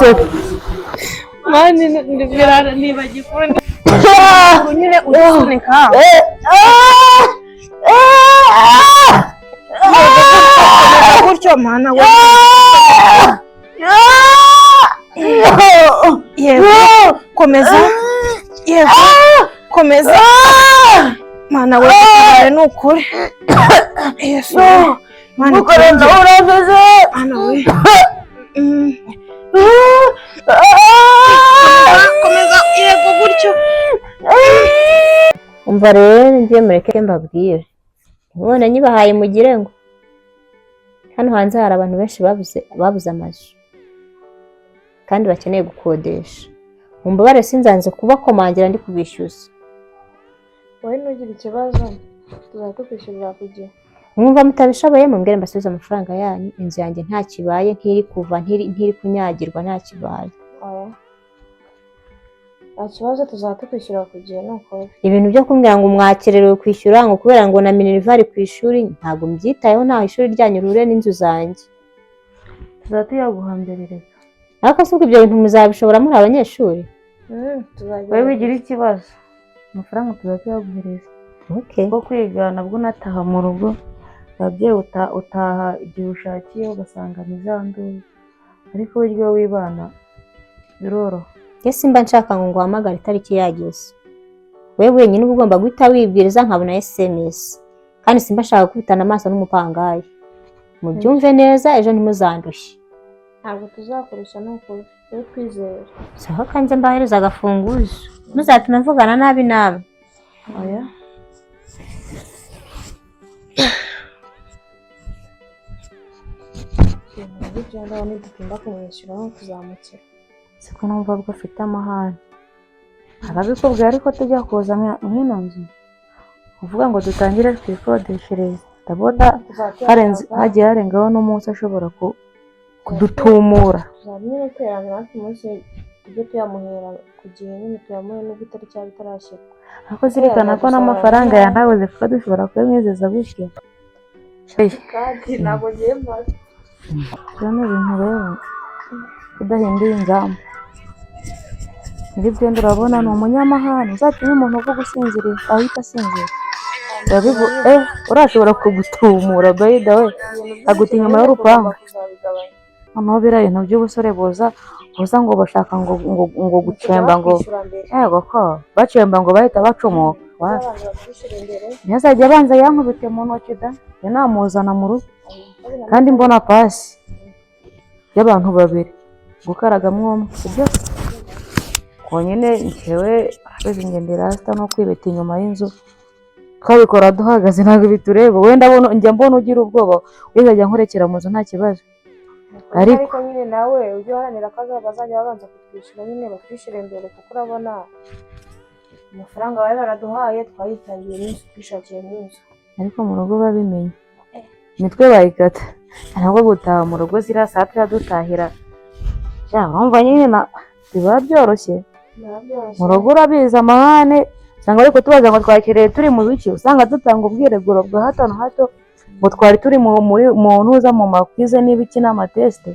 Guseka. Mani nibagiwe nyine usunika gutyo mana we. Yego, komeza. Yego, komeza. Mana we, dutabare ni ukuri. Yesu Mana. Mukorera uravuze. Mana we. Komeza, yego, gutyo. Umva rero, ngiye mureke mbabwire. None nyibahaye mugire ngo hano hanze hari abantu benshi babuze amazu kandi bakeneye gukodesha. Mumbabare, sinzanze kubakomangira ndi kubishyuza. Wowe ntugire ikibazo, tuzajya tukwishyurira ku gihe. Mwumva mutabishoboye mumbwire mbasubize amafaranga yanyu. Inzu yanjye nta kibaye, ntiri kuva, ntiri kunyagirwa, nta kibaye. Oya, nta kibazo, tuzajya tukwishyura ku gihe ni ukuri. Ibintu byo kumbwira ngo mwakererewe kwishyura ngo kubera ngo na minerval ku ishuri, ntabwo mbyitayeho. Ntaho ishuri ryanyu rihuriye n'inzu zanjye. Tuzaba tuyaguha mbere reka. Ariko si ubwo ibyo bintu muzabishobora muri abanyeshuri? Tuzajya. Wowe wigira ikibazo, amafaranga tuzaba tuyaguhereza. Okay. Bwo kwiga nabwo unataha mu rugo, ababyeyi utaha igihe ushakiye ugasanga ni za nduru, ariko burya iyo wibana biroroha. Njye simba nshaka ngo nguhamagare itariki yageze. Wowe wenyine uba ugomba guhita wibwiriza nkabona SMS, kandi simba nshaka gukubitana amaso n'umupangayi. Mubyumve neza, ejo ntimuzandushye. Ntabwo tuzakoresha ni ukuri, wowe twizere. Sawa, kanze mbahereza agafunguzo, muzatume mvugana nabi nabi. Oya. Ibintu nk'ibyo ndabona nidutinda kumwishyura tuzamukira. Siko numva bwo afite amahane, arabikubwira, ariko tujya kuza mw'ino nzu uvuga ngo dutangire twikodeshereze, ndabona harenze, hagiye harengaho n'umunsi ashobora kudutumura. Tuzajya nyine terana natwe umunsi, tujye tuyamuhera ku gihe nyine, tuyamuhe nubwo itariki yaba itarashyirwa. Ariko zirikana ko n'amafaranga yanabuze, kuko dushobora kuyamwizeza gutya. Kandi ntabwo ngiye mpari. Ibyo ni ibintu rero kudahinduye ingamba. Nyir'ibyondo urabona ni umunyamahane, uzatinye umuntu uvuga usinziriye, ahita asinzira. Urashobora kugutumura, by the way, aguta inyuma y'urupangu. Noneho biriya bintu by'ubusore buza buza ngo bashaka ngo gucemba ngo yego ko bacemba ngo bahita bacomoka. Ntazajya abanza yankubite mu ntoki da, njye namuzana mu rugo kandi mbona pasi y'abantu babiri gukaragamo umwe, sibyo konyine. Njyewe arabizi, ngenda rasita no kwibeta inyuma y'inzu twabikora duhagaze, ntabwo bitureba. Wenda njya mbona ugira ubwoba, wizajya nkurekera mu nzu nta kibazo, ariko ariko nyine nawe ujye uharanira ko bazajya babanza kutwishyura nyine, batwishyure mbere, kuko urabona amafaranga bari baraduhaye twayitangiye n'inzu, twishakiye n'inzu. Ariko mu rugo babimenye imitwe bayikata. Ntabwo gutaha mu rugo ziriya saa tujya dutahira, sha, urumva nyine biba byoroshye mu rugo. Urabizi amahane usanga bari kutubaza ngo twakiriye turi mu biki, usanga dutanga ubwireguro bwa hato na hato ngo twari turi mu ntuza, mu makwize n'ibiki n'amatesite,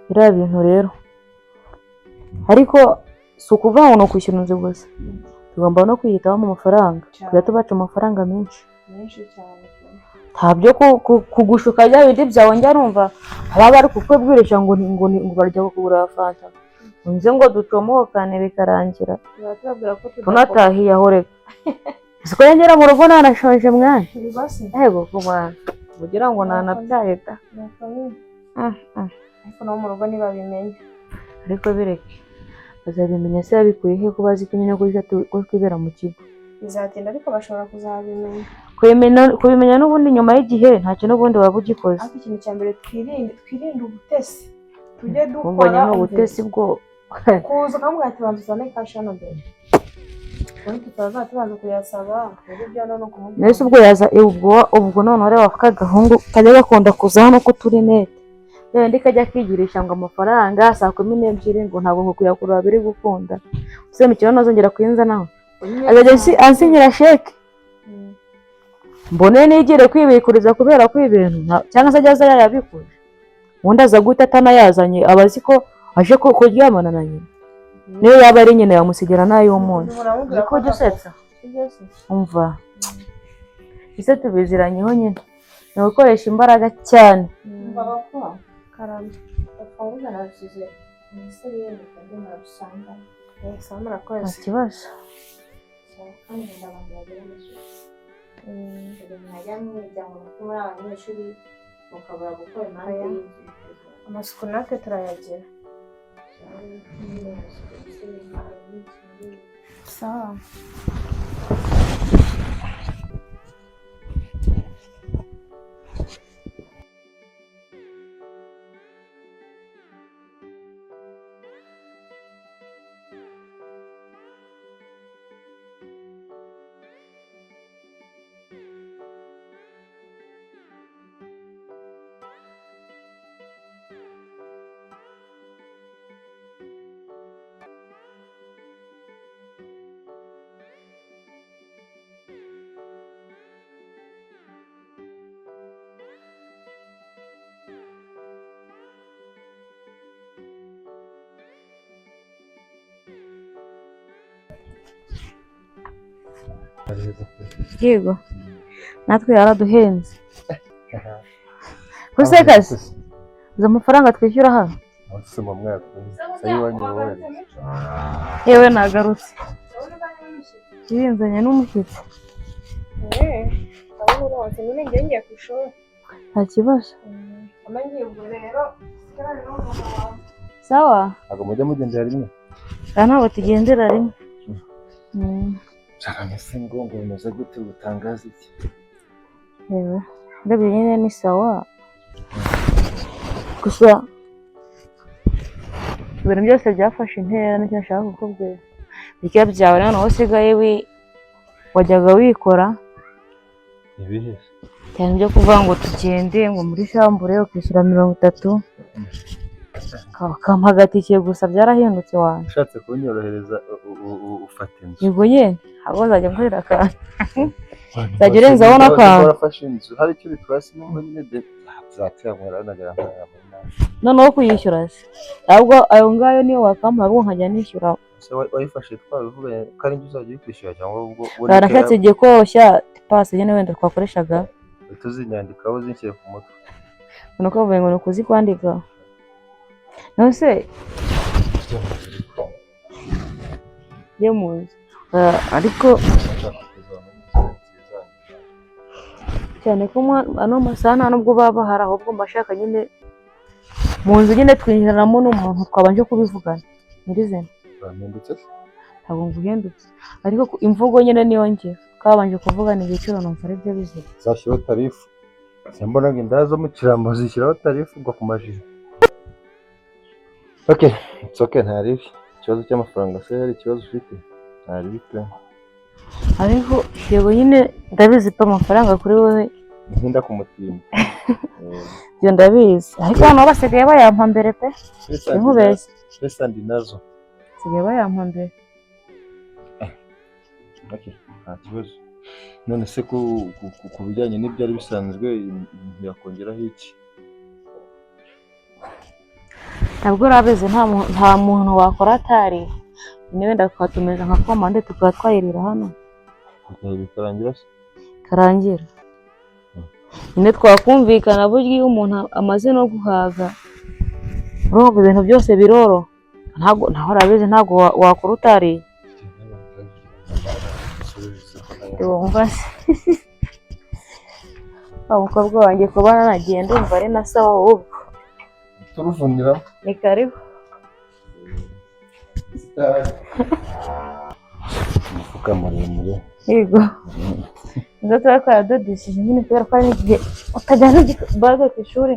biriya bintu rero. Ariko si ukuvuga ngo ni ukwishyura inzu gusa, tugomba no kwiyitaho mu mafaranga, kujya tubaca amafaranga menshi. Menshi cyane. Nta byo kugushuka bya bindi byawe. Njya numva baba bari kukubwirisha ngo barajya kugura fanta, nze ngo ducomokane, bikarangira Tuzaba tubabwira ko tunatahiye aho. Reka siko ngera mu rugo nanashonje mwana. Ibase. Yego ku bantu kugira ngo nanabyaye da. Nuko nyine, ariko nabo mu rugo ntibabimenya. Ariko bireke, bazabimenya se yabikuye he, ko bazi ko nyine ko twibera mu kigo? Bizatinda ariko bashobora kuzabimenya. Kubimenya n'ubundi nyuma y'igihe ntacyo n'ubundi waba ugikoze. Ariko ikintu cya mbere twirinde ubutesi, tujye Ubonye dukora ni ubutesi bwo kuza ukamubwira ati banza uzane cash hano mbere, ubundi tutazajya tubanza kuyasaba muri byo no kumubwira. Mbese ubwo yaza ubwo noneho reba kagahungu kajya gakunda kuza hano ko turi nete yandi, kajya kigirisha ngo amafaranga saa 12, ngo ntabwo ngo kuyakurura biri gukunda. Use mikino ntazongera kuyinzanaho, azajya ansinyira sheke mbone nigire kwibikuriza kubera ko ibintu cyangwa se ajya aza yayabikuje, ubundi aza guhita atanayazanye, aba azi ko Aje kuryamana na nyina. Niyo yaba ari nyina yamusigira n'ay'umunyu. Niko ujya usetsa. Umva. Ese tubiziranyeho nyine. Ni ugukoresha imbaraga cyane. Karame. Urufunguzo narusize mu isereri mukajya murarusanga. Sawa murakoze. Nta kibazo. Kandi nkunda abantu bagira amasuku. Mwajya mwirya ngo nuko muri abanyeshuri mukabura gukora impande y'inzu. Amasuku natwe turayagira. Sawa. Yego. Natwe yaraduhenze. Kusekaze. Uzi amafaranga twishyura hano? Yewe nagarutse. Yirinzanye n'umushyitsi. Nta kibazo. Sawa? Ntabwo mujya mugendera rimwe? Ntabwo tugendera rimwe. Ese ngo bimeze gute utangaza iki? Yewe, ndabyo nyine ni sawa. Gusa ibintu byose byafashe intera nicyo nshaka kukubwira. Birya byawe noneho usigaye wajyaga wikora. Ibihe? Cyane byo kuvuga ngo tugende ngo muri shambure ukishyura 30. Ukampa agatike gusa byarahindutse wanjye. Ushatse kunyorohereza ufata inzu. Yego nyine, ahubwo nzajya nkorera akantu. Nzajya urenzaho n'akantu. Warafashe inzu hari icyo bitwaye se nubwo nyine de zatiyamura nagera nka noneho kuyishyura se. Ahubwo ayo ngayo niyo wakampa ahubwo nkajya nishyura. Se wayifashe twabivuganye ko ari njye uzajya uyikwishyura cyangwa ubwo Barashatse igiye koroshya pasi nyine wenda twakoreshaga. Tuzinyandikaho zinshyire ku mutwe. Nuko bavuye ngo ni ukuzikwandika. Nose yemuzi ariko cyane ko ano masaha nta nubwo baba bahari ahubwo mbashaka nyine mu nzu nyine twinjiranamo n'umuntu twabanje kubivugana nyirizina. Ntabwo nguhindutse ariko imvugo nyine niyo nge twabanje kuvugana igiciro numva ari byo bizima. Zashyiraho tarifu simbonaga inda zo mu kirambo zishyiraho tarifu ngo ku majiri. Okay, it's okay, nta ribi. Ikibazo cy'amafaranga se hari ikibazo ufite? Nta ribi pe. Ariko yego nyine ndabizi pe amafaranga kuri wowe. Ntinda kumutima. Ibyo ndabizi. Ariko hano basigaye bayampa mbere pe. Sinkubeshye. Pesa ndi nazo. Basigaye bayampa mbere. Okay, nta kibazo. None se ku bijyanye n'ibyari bisanzwe yakongeraho iki? Ntabwo urabizi nta muntu wakora atari nyine wenda twatumiza nka komande tukaba twayirira hano bikarangira se karangira nyine twakumvikana burya iyo umuntu amaze no guhaga urumva ibintu byose biroro ntabwo ntaho urabizi ntabwo wakora utariye wumva se umukobwa wanjye kuba nanagiye ndumva ari na sawa ahubwo turuvunira ni karibu umufuka muremure yego izo tuba twaradodesheje nyine kubera ko hari n'igihe utajyana ibaga ku ishuri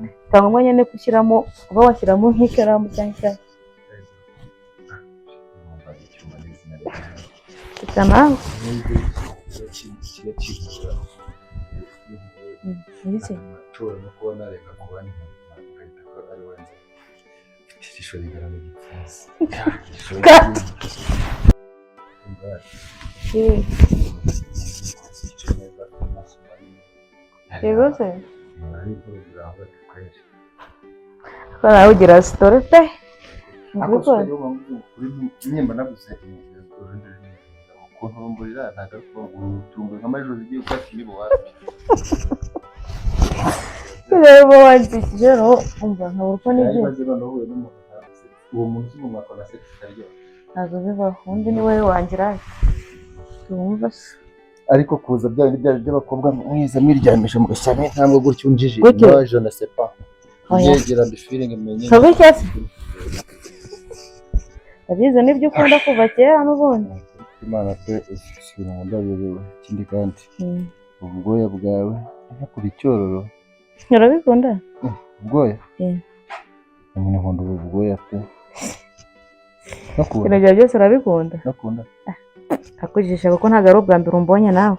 bikaba ngombwa nyine gushyiramo uba washyiramo nk'ikaramu cyangwa icyayi reka nawe nshobora no kuba nareka kuba nkahita ko ari we nzi mfite ijisho rigana n'igipfunsi yego se nawe ugira sitore pe Ariko Ubikora? Nimba naguze urundi rurimi kuntumburira ntabwo ari ukuvuga ngo utumbure nk'amajoro ugiye gufata imibu wapi. Rero wanzikije rero umva nkabura uko nibyo. Maze noneho uhuye n'umuntu ntazi. Uwo muntu uzi mu mwaka na sex ikaryoha. Ntabwo bibaho undi ni wowe wangira wumva se. Ariko kuza bya bindi byaje by'abakobwa mwiza mwiryamisha mugashyiramo intambwe gutyo unjiji. Gutyo? No, je ne sais pas. Oya. Yegera mbifiringe menye. Si gutya se? Ndabizi nibyo ukunda kuva kera n'ubundi. Imana pe usubira ngo ndaberewe. Ikindi kandi ubwoya bwawe ntakura icyororo. Urabikunda? Ubwoya? Yeah. Nyine nkunda ubu bwoya pe. Nakunda. Ibintu byawe byose urabikunda? Nakunda. Akujijisha kuko ntabwo ari ubwa mbere umbonye nawe.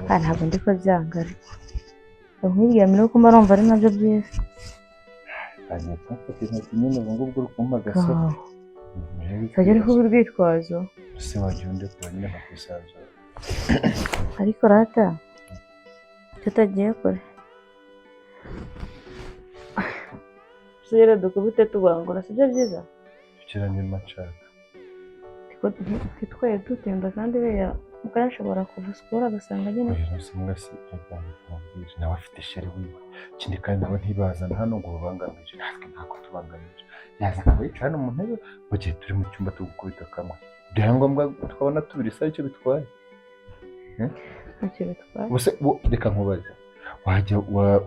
Ah, ntabwo ndi kubyanga ariko nkiryamira kuko mba numva ari nabyo byiza. Agiye kumfata intoki nyine ubu ngubwo uri kumpa agasoro. Uzajya uri kuba urwitwazo. Ese wagiye undekura nyine nkakwisanzura. Ariko rata tutagiye kure. Rero dukubite tubangura sibyo byiza? Tukiranye nshaka. Ntitwaye dutemba kandi buriya mukanya ashobora kuvusukura agasanga nyine. Oya se mwese ntabwo nawe afite sheri wiwe. Ikindi kandi nabo ntibazana hano ngo babangamire. Natwe ntabwo tubangamira. Yaza akaba yicaye hano mu ntebe mu gihe turi mu cyumba tugukubita kamwe. Byaba ngombwa tukabona tubiri se aricyo bitwaye. Ntacyo bitwaye. Ubuse reka nkubaze.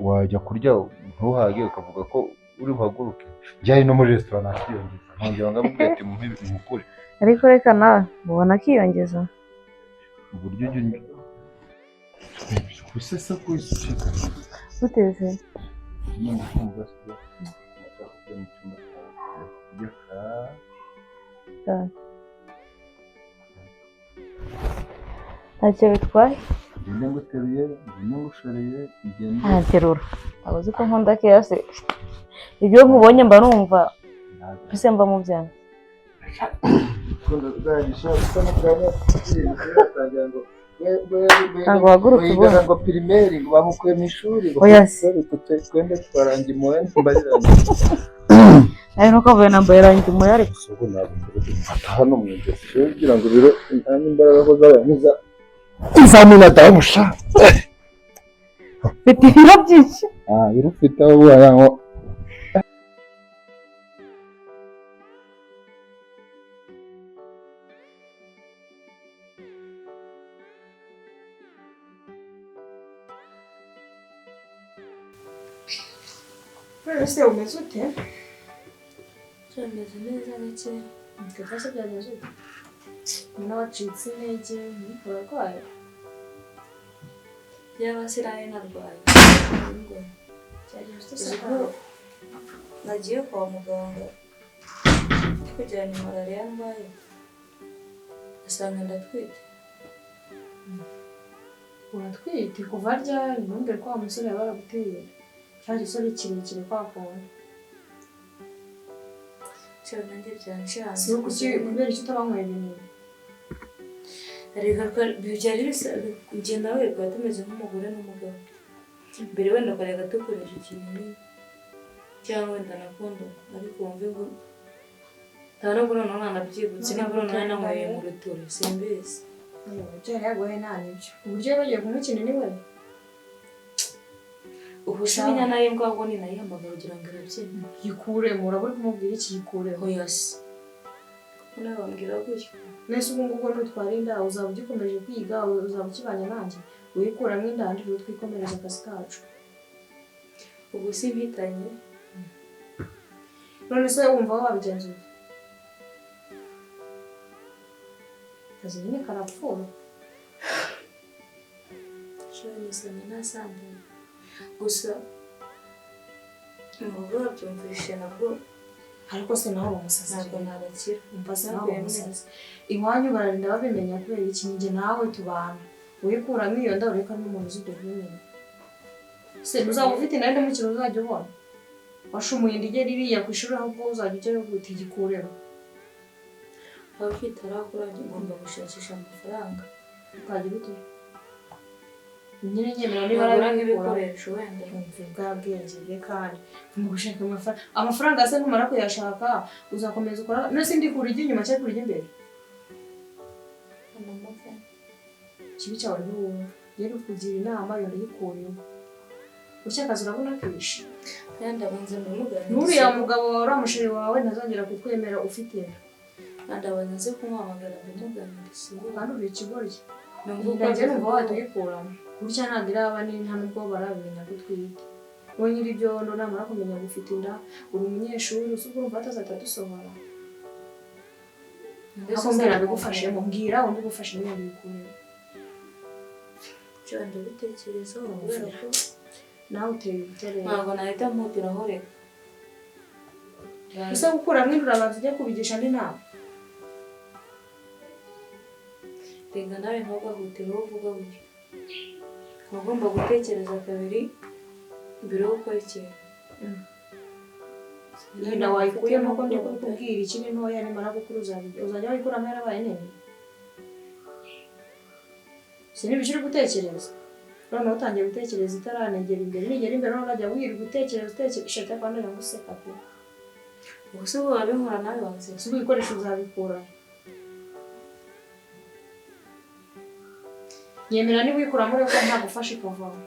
Wajya kurya ntuhage ukavuga ko uri buhaguruke. Njyari no muri resitora nakiyongeza. Nkongera ngamubwira ati mumpe mukure. Ariko reka nawe ubona akiyongeza. Uburyo ujya usesa kwisukika. Guteze. Nyine kumva se nashaka kujya mu cyumba cyawe kurya ka Ntacyo bitwaye. ngende nguteruye, ngende ngushoreye, ngende Ntaterura. Ntabwo uzi ko nkunda keyase. Ibyo nkubonye mba numva mbese mba mu byanjye. Ntabwo wahaguruka ubundi. Ngo pirimeri ngo bamukuye mu ishuri ngo Oya se. twembe twarangiye umuwe mbariranye. Ari nuko avuye nambaye rangi umuwe ariko. Ubwo ntabwo mfata hano mu ijosi kugira ngo biro imbaraga ko zabaye nk'iza izamina damusha. Mfite ibiro byinshi. Ah, biro ufite aho wagira ngo Ese umeze ute? Tumeze neza gake. Ibibazo byagenze ute? Umuntu wacitse intege, urarwaye? Yaba siraye narwaye. Byagenze ute se? Nagiye kwa muganga kugira ni malariya ndwaye, asanga ndatwite. Uratwite kuva ryari? Ntumbwire ko wa musore yaba yaraguteye inda. Cya gisore kirekire kwa kundi. Cyane nanjye byanshanze. Si kuki kubera icyo utabanyweye ibinini? Reka byari bisa njye nawe twari tumeze nk'umugore n'umugabo. Mbere wenda kare dukoresha ikinini cyangwa wenda na kondomu, ariko wumve ngo nta nubwo noneho nanabyibutse nibwo noneho nanyweye mu ruturi simbizi. Umubyeyi yaguhe nta nibyo. Uburyo bagiye kunywa ikinini we? Ubu se inyana y'imbwa ahubwo ninayihamagara ugira ngo irabyina. Yikuremo, uraba uri kumubwira iki yikuremo? Oya se. Kuko nawe bambwira gutyo. Nese ubu ngubu nutwara inda uzaba ugikomeje kwiga, uzaba ukibanye nanjye. Wikuramo inda handi rero twikomereze akazi kacu. Ubu si mpitanye. None se wumva wabigenza ute? Akazi nyine karapfuye. Shobora nisanga nasambanye. Gusa mu rugo babyumvishe nabwo Ariko se nawe uri umusazi. Ntabwo nabakira. Umva se nawe uri umusazi. Iwanyu bararinda babimenya kubera iki? Njye nawe tubana. Wikuramo iyo nda ureka n'umuntu uzi ibyo kubimenya. Se uzaba ufite inda ndamukira uzajya ubona. Washumuye inda igera iriya ku ishuri ahubwo uzajya ujyayo uti gikuremo. Aho kwitarakura ngomba gushakisha amafaranga. Ukagira ute? Nyine nyemera niba Nagura arabikura. nk'ibikoresho wenda. Umva bwa bwenge bwe kandi mu gushaka amafaranga, amafaranga se numara kuyashaka uzakomeza ukora none se ndi kurya inyuma cyangwa kurya imbere? Ikibi cyawe ntiwumva. Rero kugira inama iyo ndayikuremo. Utya akazi urabona kishe. Kandi abanza mbimuganirize. N'uriya mugabo wawe, uriya musheri wawe ntazongera kukwemera ufite inda. Kandi abanza nze kumuhamagara mbimuganirize. Kandi uri ikigoryi. Numva uko Ndagiye numva abivuga. waduyikuramo. Gutya ntabwo iraba nini, nta nubwo barabimenya ko utwite. Wowe nyir'ibyondo namara kumenya ngo ufite inda, uri umunyeshuri, uzi ubwo urumva atazahita adusohora. Mbese Ariko mbwira uzabimubwira. mbigufashemo, mbwira undi ugufashe niba bikuremo. Cyo ndabitekerezaho kubera ko Nawe uteye ubuterere. ntabwo nahita mputiraho reka. Ese gukuramo inda urabanza ujya kubigisha andi nama? Reka nawe ntugahutireho uvuga gutyo. Uba ugomba gutekereza kabiri mbere yo gukora ikintu. Iyi nda wayikuyemo ko ndi kubikubwira ikiri ntoya, nimara gukura uzajya wayikuramo yarabaye nini. Si n'ibyo uri gutekereza. Noneho utangiye gutekereza itaranegera imbere, nigera imbere noneho urajya wirirwa utekereza utekereza ishati y'akantu ngo useka pe. Ubwo se wabinkora nawe wanseka. Si ibikoresho uzabikura. Nyemera niba uyikuramo urebe ko ntagufasha ikavamo.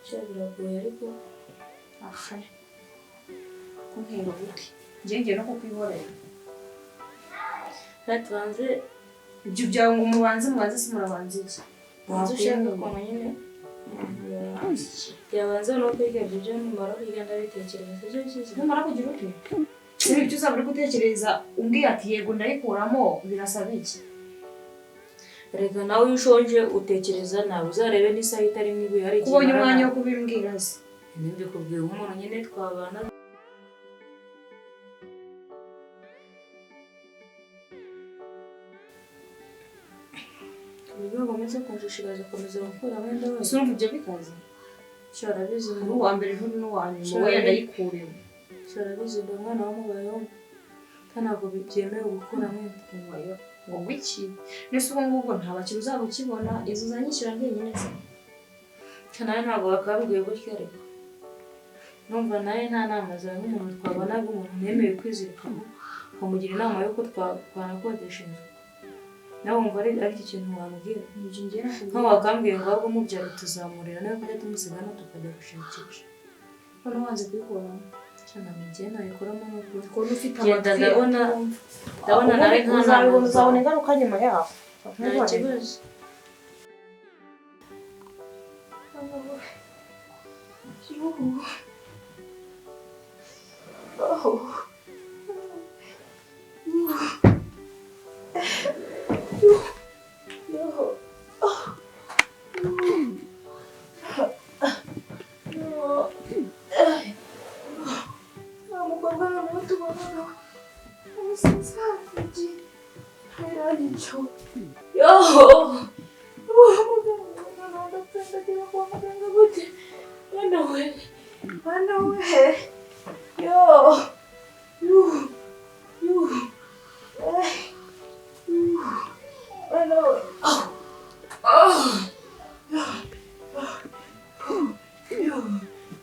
Cyo biragoye ariko Ahe. Kuntera ubuti. Njye ngiye no kukwihorera. reka tubanze Ibyo byawe ngo mubanze mubanze se murabanza iki? ubanze ushaka ukuntu nyine yabanza no kwiga ibyo byo nimara kwiga ndabitekereza sibyo byiza. Numara kugira ute? Si ibyo uzaba uri gutekereza umbwiye ati yego ndayikuramo birasaba iki? Reka nawe iyo ushonje utekereza nawe uzarebe n'isaha itarimo ibuye hari igihe Kubonye imara umwanya wo nabi. kubimbwira se. Nibyo nk'umuntu nyine twabana. Uburyo bakomeza kunshishikariza gukomeza gukuramo inda Ese wese. urumva ibyo bikaze? Cyo arabizi Uri uwa mbere nturi n'uwa nyuma Sure. wowe ndayikuremo. Cyo arabizi ndi umwana wamubayeho kandi ntabwo byemewe gukuramo inda. Ngo ngo ngwiki? Nese ubwo ngubwo nta bakiri uzaba ukibona izo uzanyishyura njyenyine se? Cyo nawe ntabwo bakabwiye gutyo ariko. Numva nawe nta nama zawe nk'umuntu twabanaga umuntu ntemeye kwizirikaho ukamugira inama y'uko twanakodesha inzu. Nawe wumva ari iki kintu wambwira. Ibyo ngiye nakubwira. Nkaho wakambwiye ngo ahubwo mubyara tuzamurira nawe kujya tumusiga hano tukajya gushakisha. Noneho wanze kuyikuramo. Cyo ntabwo ngiye nayikuramo n'ukuri. Ukuntu ufite Genda amatwi ndabona atumva. ndabona nawe nta nama Uzabibona, uzabona zawe. ingaruka nyuma yaho. Nta kibazo.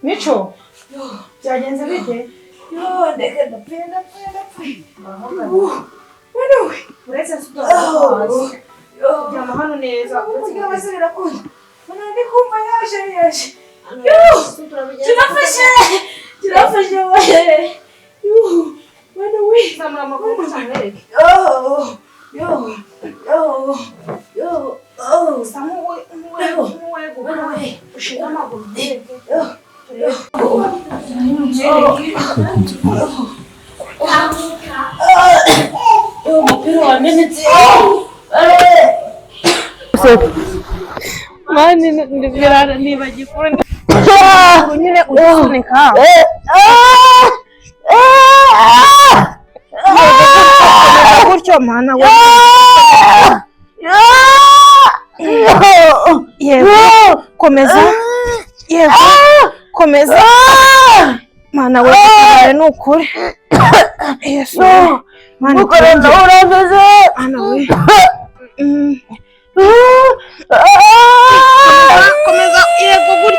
Mico, byagenze bite? Uretse nsudoza Ryama hano neza. Kirafashe! Kirafashe we! Bana we. Zamura amaguru cyane. Usa nk'uweguka. Ushinga amaguru. Umupira wamenetse! Mani ntibagikunda nyine usunika gutyo mana we. Yego komeza, yego komeza mana we, ni ukuri Yesu mana, mana we. Komeza, yego gutyo.